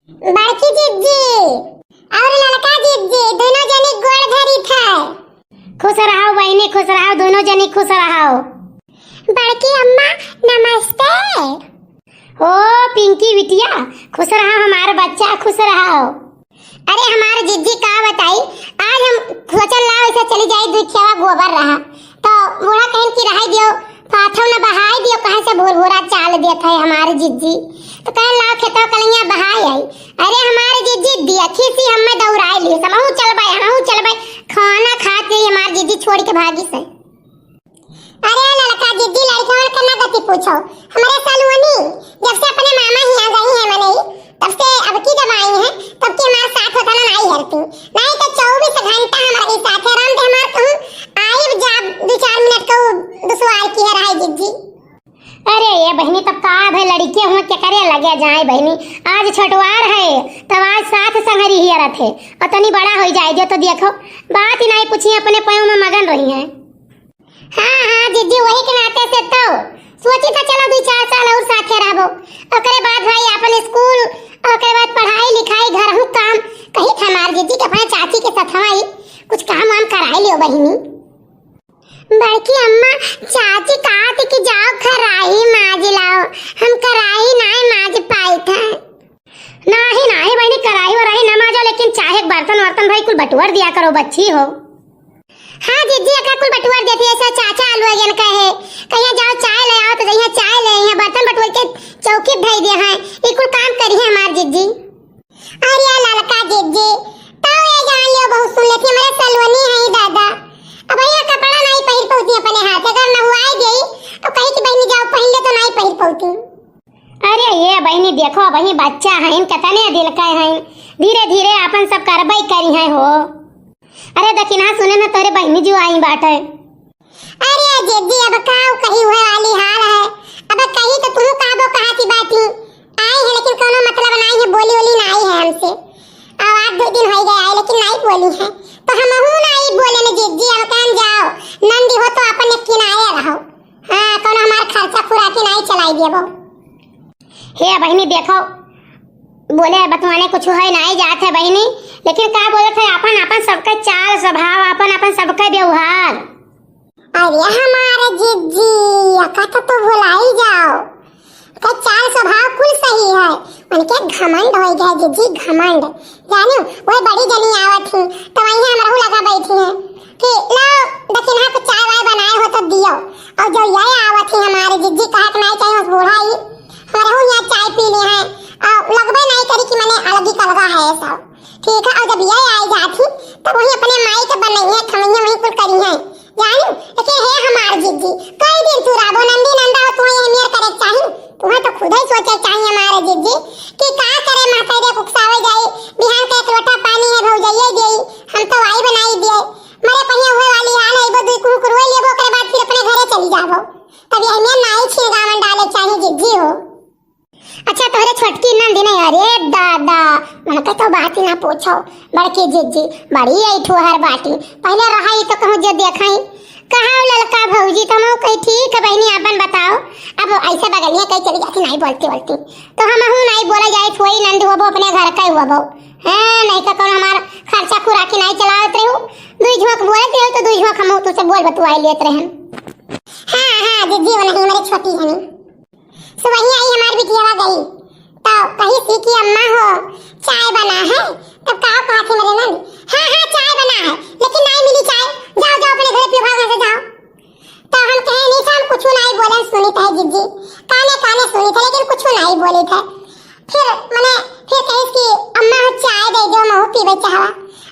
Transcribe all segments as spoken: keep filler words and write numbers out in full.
बड़की जिज्जी और ललका जिज्जी, दुनो जनी गोड़ धरी थे। खुश रहो बहिनी, खुश रहो, दुनो जनी खुश रहो। बड़की अम्मा, नमस्ते। ओ पिंकी बिटिया, खुश रहो हमार बच्चा, खुश रहो। अरे हमार जिज्जी का बताई, आज हम सोचन लाओ ऐसा चली जाई, दुई खेवा गोबर रहा, तो बूढ़ा कहन कि रहाई दियो, पाथव न बहाई दियो, कहाँ से भोर भोरा चाल देत है हमार जिज्जी। तो कहन लाओ खेतवा कलिया बहाई आई। अरे हमार जिज्जी देखी सी हमें दौड़ाई ली, हमहू चलबे, हमहू चलबे, खाना खात नहीं हमार जिज्जी छोड़ के भागी से। अरे ललका जिज्जी, लड़कवन के ना गति पूछो। हमरे सलोनी जब से अपने मामा हियाँ गई है मनई, तब से अब की जब आई है, तब की हमारे साथ होता ना, नाई हरती। नाई तो चउबीस घंटा हमारे साथ है। राम दे हमार कहूँ आइब जा, दो चार मिनट कहूँ दुसवार की है रहाई जिज्जी। अरे ये बहिनी, तब का भे, लड़के हुआ के करे लगे जाए बहिनी, आज छोटवार है, तब आज साथ संगरी हिया रहते, और तनी बड़ा हो जाए जो तो देखो, बात ही नहीं पूछी, अपने पयों में मगन रही है। हाँ, हाँ, जिज्जी, वही के नाते से तो सोची था, चलो, दुई चार साल और साथे रहबो, ओकरे बाद भाई अपन स्कूल, ओकरे बाद पढ़ाई लिखाई, घर हूँ काम, कही था हमार जिज्जी के अपने चाची के साथ हमारी कुछ काम वाम कराई लियो बहिनी। बड़की अम्मा, चाची कहत कि जाओ खराही माज लाओ, हम कराही नाई माज पाई था। नाही, नाही बहिनी, कराही वराही ना माजो, लेकिन चाहे के बर्तन वर्तन भाई कुल बटुअर दिया करो, बच्ची हो। हाँ जिज्जी, अका कुल बटुअर देती है, ऐसा चाचा आलू अगेन कहे, कहिया जाओ चाय ले आओ, तो जइया चाय ले आइया, बर्तन बटुअर के चौकी धई दिया है, ये कुल काम करी है हमार जिज्जी। अरे ललका जिज्जी, तो ये जान लियो, बहुत सुन लेती, हमारे सलोनी है ही दादा। अब यहाँ कपड़ा नहीं पहिर पौती अपने हाथ, अगर नहुआई गई, तो कही कि बहिनी जाओ पहिर ले, तो नहीं पहिर पौती। अरे ये बहिनी देखो, अबहीं बच्चा है, इन कितने दिन के हैं, धीरे धीरे अपन सब करबई करी हैं हो। अरे दखिना सुने न तोरे बहिनी जो आई बाटे। अरे जिज्जी, अब का कही हुए वाली हाल है, अब कही तो तुम काबो कहा की बात ही आई है, लेकिन कोनो मतलब नहीं है, बोली ओली नहीं है हमसे। अब आज दो दिन हो गए आए, लेकिन नहीं बोली है, तो हम हूँ नहीं बोले न जिज्जी। अब कहन जाओ, नंदी हो तो अपन एक किनारे रहो। हाँ, कौन हमार खर्चा खुराकी नाई चलाई देबो। हे बहिनी देखो, बोले बतवाने कुछ है नाई जात है बहिनी, लेकिन का बोलत है, अपन अपन सबके चाल स्वभाव, अपन अपन सबके व्यवहार। अरे हमारे जिज्जी, अका तो तू भुलाई जाओ, का चाल स्वभाव कुल सही है, उनके घमंड हो गए जिज्जी, घमंड। जानियो, वह बड़ी जनी आवत ही, तो वहीं हम रहू लगा बैठी हैं कि लो, दखिनहा को चाय वाय बनाए हो तो दियो। और जो ये आवत ही हमारे जिज्जी, कहा के नहीं चाहिए उस बूढ़ा ही, हम रहू यहाँ चाय पी ले हैं, और लगबे नहीं करी कि मने अलगी कलगा है सब। ठीक है, और जब ये आई जात ही, तब वहीं अपने माई के बनइया खमइया वहीं कुल करी हैं। जानियो, लेकिन हे हमार जिज्जी, कई दिन तू रहबो, नंदी नंदा हो, तू ये मेर करे चाही, तुम्हें तो खुद ही सोचे चाही हमारे जिज्जी कि का करे, महतारी कुकसावे जाई, बिहान के एक लोटा पानी है भौजइये देई, हम तो वाई बनाई दिए, मरे पहिया हुए वाली हाल है, वो दुई कुहुक रोई लेबो, ओकरे बाद फिर अपने घरे चली जाबो, तब ये मेर नाई छिड़गावन डाले चाही जिज्जी हो। अच्छा, तोहरे छोटकी नंदी नहीं, अरे दादा, उनका तो बात ही ना पूछो। बड़की जिज्जी बड़ी ऐठोहर बाटी, पहले रहाई तो कहूँ जे देखाई, कहा ललका भौजी, तो हम कही ठीक है बहिनी, अपन बताओ। अब ऐसे बगलिया कहीं चली जाती नहीं बोलती बोलती, तो हम हूँ नहीं बोला जाए, वही नंद हुआ अपने घर का ही हुआ। हाँ, नहीं तो कौन हमार खर्चा खुराकी नहीं चलावत रही, दुई झोंक बोलत रही तो दुई झोंक हम तुझसे बोल बतुआई लेत रहे। हाँ, हाँ, जिज्जी, वो नहीं, मेरी छोटी है नहीं। सुबहिया आई हमार बिटियावा गई, तो कही सी कि अम्मा हो, चाय बना है। तब का कहा थी मेरे नंद, हाँ, हाँ, चाय बना है, लेकिन नहीं मिली चाय, जाओ, जाओ, अपने घर पियो, भाग, यहाँ से जाओ। तो हम कहे, नहीं, हम कुछ नहीं बोले, सुनी थे जिज्जी, काने, काने सुनी थे, लेकिन कुछ नहीं बोली थे। फिर मने, फिर कहिस कि अम्मा हो चाय दे दो, महू पीबे चाहवा।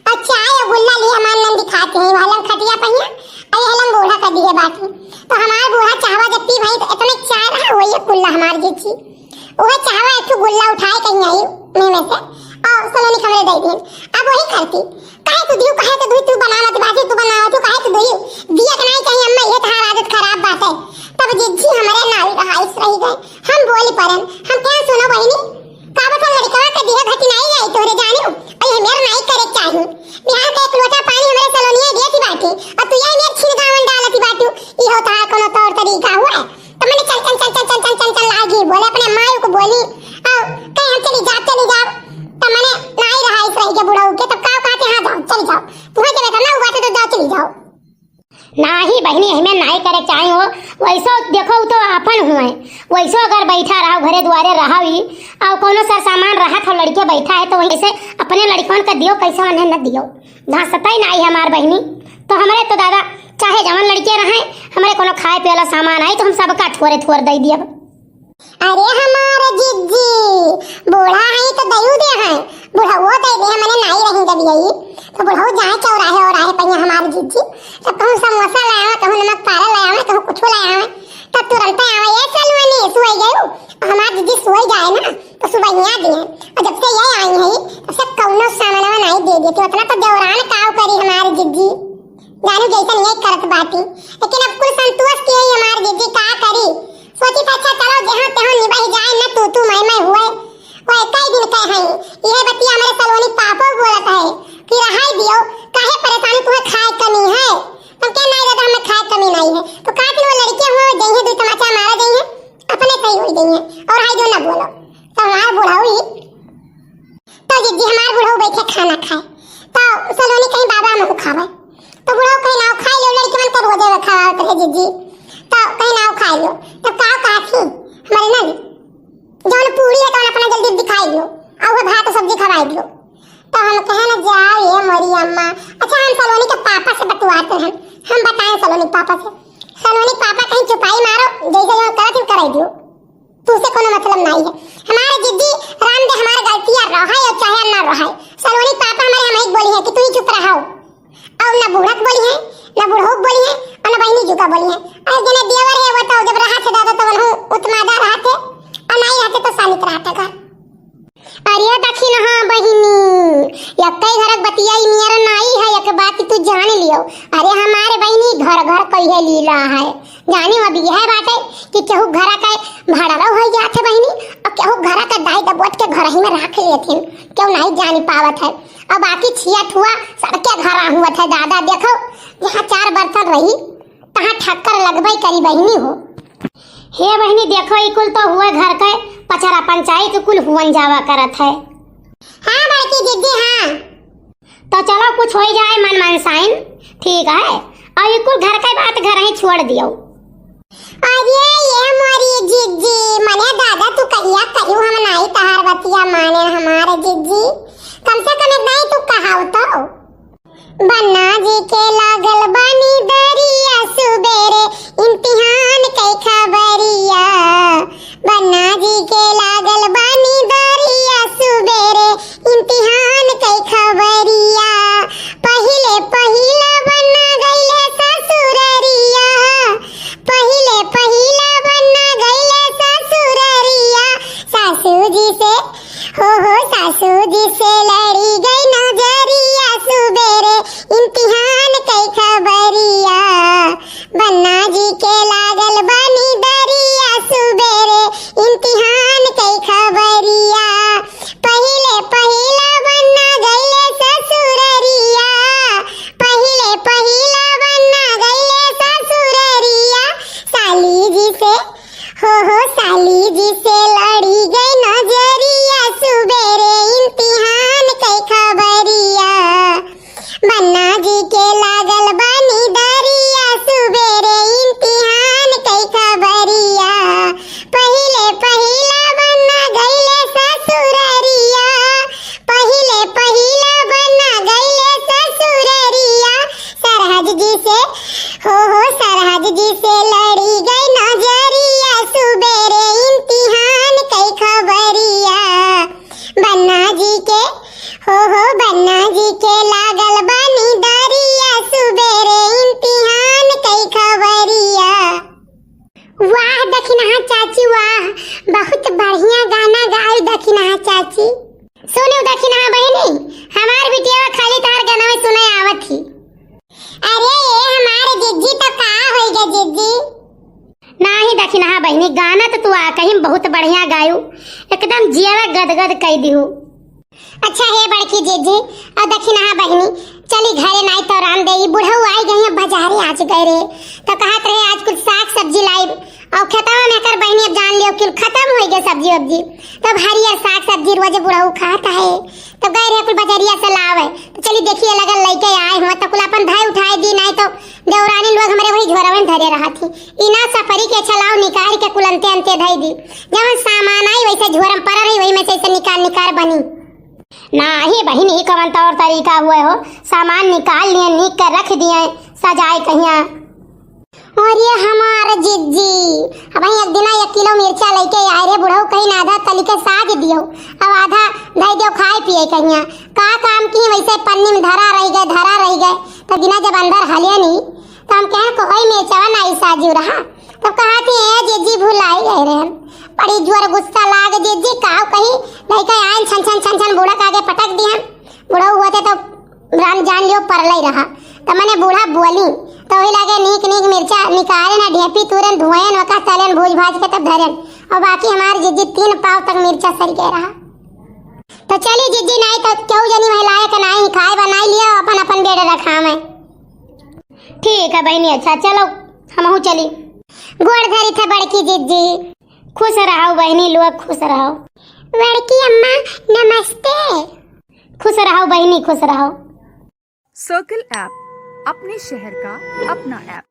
और चाय और गुल्ला लिए हमार नंदी खाती है, वह हलन खटिया पहिया, और ये हलन बूढ़ा कर दिए बाटी। तो हमार बूढ़ा चाहवा जब पी भाई, तो इतने चाय रहा, वही गुल्ला हमार जिज्जी। वह चाहवा एक ठो गुल्ला उठाए कहीं आई मुंह में से, और सलोनी खमरे दे दिए। अब वही करती, काहे तू दियो, काहे तू दुई, तू बनावत बाटी, तू बनावत, तू काहे तू दुई, दिया के नहीं चाहिए अम्मा, ये तहार आदत खराब बात है। तब जिज्जी हमारे नाई रहाइस रही गए। हम बोली परन, हम क्या सुनो बहिनी, का बता लड़कवा के दिया घटी नहीं आई तोहरे जानियो, और ये मेर नहीं करे चाही। बिहान के एक लोटा पानी हमारे सलोनिया देती बाटी, और तू ये मेर छिड़गावन डालती बाटू, ई हो तहार कोनो तौर तरीका हुआ है? तो मैंने चल, चल, चल लागी, बोले अपने माई को बोली, और कहे हम चली जाब, चली जाब। बहिनी, एहमे नाई करे चाही हो। वैसो देखो, उ तो आपन हुए, वैसो अगर बैठा रहो, घरे दुआरे रहो ही, और कौनो सर सामान रहा तो लड़के बैठा है, तो वहीं से अपने लड़कन के दियो, कैसे उन्हें न दियो। घासतई नाई हमार बहिनी, तो हमरे तो दादा चाहे जवन लड़के रहे, हमरे कोनो खाए पिए वाला सामान आई तो हम सबका थोरे थोर दे दियब। अरे हमार जिज्जी, बूढ़ा है तो दयू दे है, बुढ़ऊ दे दे, मने नाई रही जब यही, तो बुढ़ऊ जाए चौराहे और आए पहिया हमार जिज्जी, तो कहूँ समोसा ले आवे, कहूँ नमक पारा ले आवे, कहूँ कुछो ले आवे, तो तुरंत आवे, "ए सलोनी, सोई गयू?" और हमार जिज्जी सोई जाए ना, तो सुबह यहाँ दिए, और जब से ये आई है, तब से कौनो सामानवा नाई दे देती, उतना तो देवरान काव करी हमार जिज्जी। जानू जैसन ये करत बाटी, लेकिन अब कुल संतोष के ही हमार जिज्जी का करी। सोची था, अच्छा चलो, जहाँ तहाँ निबह जाए, न तू तू मैं मैं हुए। वो एक ही दिन कहे हैं, यह बतिया हमारे सलोनी पापो बोलत है कि रहाई दियो, काहे परेशानी, तुम्हें खाए कमी है? हम क्या नहीं दादा, हमें खाए कमी नहीं है। तो का दिन वो लड़के हुए, वो जइहे, दो तमाचा मारा जइहे, अपने सही हो जइहे, और हाई जो ना बोलो। तो हमार बुढ़ऊ ही तो जिज्जी हमार बुढ़ऊ बैठे खाना खाए, तो सलोनी कहीं बाबा हमहू खावे, तो बुढ़ऊ कहीं नाव खाए लो, लड़के मन के रोजे में खवावत रहे जिज्जी, तो कहीं नाव खाए लो, तो का कहा थी हमारे ना, जौन पूरी है तो अपना जल्दी दिखाई लो, और वो भात सब्जी खवाई लो। तो हम कहे ना, "जाओ ये मोरी अम्मा।" अच्छा, हम सलोनी के पापा से बतुआते हैं, हम बताएं सलोनी पापा से। सलोनी पापा कहीं चुपाई मारो, जैसे जो करत ही कराई दियो। तुमसे कोनो मतलब नाई है। हमारे जिज्जी, राम दे हमारे गलतियाँ रहाए और चाहे ना रहाए, सलोनी पापा हमारे हम एक बोली है कि तू ही चुप रहो। और ना बूढ़क बोली है, ना बुढ़ऊ बोली है, और ना बहिनी जुका बोली है। और जने देवर है वो तो जब रहा थे दादा तो वनहु उत्मादा रहा थे, और नाई रहते तो सालित रहा था घर। अरे दखिनहा बहिनी, यक्कै घरक बतिया ई नियर नाई है, एक बात तू जान लियो। अरे हमारे बहिनी घर घर कहिए लीला है। जानी अब यह बात है कि केहू घरा के भड़रो हो जात है बहिनी, और केहू घरा के दाई दबोट के घर ही में राख लेथिन, केहू नहीं जानी पावत है। अब बाकी छिया थुआ सबके घर हुआ था दादा, देखो जहाँ चार बर्तन रही, तहाँ ठक्कर लगबे करी बहिनी हो। हे बहिनी, देखो, ई कुल तो हुए घर के पचरा पंचायत कुल हुअन जावा करत है। हाँ बड़की जिज्जी, हाँ। तो चलो, कुछ होई जाए मन मनसाइन, ठीक है, और ई कुल घर के बात घर ही छोड़ दियो। अरे ये मोरी जिज्जी, मने दादा तू कहिया कहियो हम नाई तहार बतिया माने हमारे जिज्जी, कम से कम एक नहीं तू कहाओ तो। बन्ना जी के लागल बानी दरिया, सुबेरे इम्तिहान के खबरिया। बन्ना जी के लागल बानी दरिया, सुबेरे इम्तिहान के खबरिया। पहिले पहिला बन्ना गइले ससुररिया, पहिले पहिला बन्ना गइले ससुररिया। सासू जी से, हो हो, सासू जी से लड़ी गई नजरिया, सुबेरे इम्तिहान के खबरिया। बन्ना जी के लागल बानी दरिया, सुबेरे इम्तिहान के खबरिया। पहिले पहिला बन्ना गइले ससुररिया, पहिले पहिला बन्ना गइले ससुररिया। साली जी से, हो हो, साली जी से लड़ी गई नजरिया, सुबेरे इम्तिहान के खबरिया। बन्ना जी के लागल बानी दरिया, सुबेरे इम्तिहान के खबरिया। पहिले पहिला बन्ना गइले ससुररिया, पहिले पहिला बन्ना गइले ससुररिया। सरहज जी से, हो हो, सरहज जी से लड़ी गई नजरिया, सुबेरे इम्तिहान के खबरिया। बन्ना जी के, हो हो, बन्ना जी के लागल बानी दरिया, सुबेरे इम्तिहान के खबरिया। वाह दखिनहा चाची वाह, बहुत बढ़िया गाना गाई दखिनहा चाची। सुनो दखिनहा बहिनी, हमार बिटिया खाली तहार गाना में सुने आवत ही। अरे ये हमार जिज्जी तो का होई गे जिज्जी? नाही दखिनहा बहिनी, गाना तो तू आ कहीं बहुत बढ़िया गायू, एकदम जियरा गदगद कई दिहू। अच्छा हे बड़की जिज्जी, और दखिनहा बहिनी, चली घरे, नाई तो राम दे, ई बुढ़ऊ आई गई हैं बाजारे आज गए रे, तो कहत रहे आज कुछ साग सब्जी लाई, अउ खेतवा में एकर बहिनी अब जान लियो कि खतम होइ गए सब्जी वब्जी। तब हरियर साग सब्जी रोज बुढ़ऊ खात है। तब गए रहे कुल बजरिया से लावे। तो चली देखिए लगल लइके आए हुआ तो कुल अपन धइ उठाए दी, नाहीं तो देवरानी लोग हमरे वही झोरवन धरे रहा थी। इना सपरी के छलाव निकाल के कुल अंते अंते धइ दी। जवन सामान आई वैसे झोरम पर रही वही में से ऐसे निकाल निकाल बनी। नाहीं बहिनी, कवन तौर तरीका हुए हो, सामान निकाल लिए, नीक कर रख दिए, सजाए कहिया। अरे हमार जिज्जी, अब एक दिना एक किलो मिर्चा लइके आए रे बुढ़ऊ, कहीं ना आधा तली के साज दियो, अब आधा धइ दियो खाए पिए कहिया। का काम की वैसे पन्नी में धरा रह गए, धरा रह गए, तो दिना जब अंदर हलिया नहीं, तो हम कहन कोई मिर्चवा नाहीं साजू रहा। तब कहा थी, "ए जिज्जी, भुलाई गए रहे हम।" बड़ी जोर गुस्सा लाग जिज्जी, काव कही, लइके आयन छन छन छन छन बूढ़ा के आगे पटक दिहन। बूढ़ा हुआ थे तो राम जान लियो परलई रहा। तब मने बूढ़ा बोली, तो वही लागे नीक नीक मिर्चा निकाले ना, ढेपी तूरन धुएन, वका तलेन भूज भाज के तब धरेन। और बाकी हमार जिज्जी तीन पाव तक मिर्चा सर गए रहा। तो चली जिज्जी, नाहीं तो केहू जनी महिलाए के नाहीं खाए बनाई लिया, अपन अपन बेड़े रखा में। ठीक है बहिनी, अच्छा चलो हमहू चली। गोड़ धरी थे बड़की जिज्जी। खुश रहो बहिनी लोग, खुश रहो। बड़की अम्मा नमस्ते। खुश रहो बहिनी, खुश रहो। सर्कल ऐप, अपने शहर का अपना ऐप।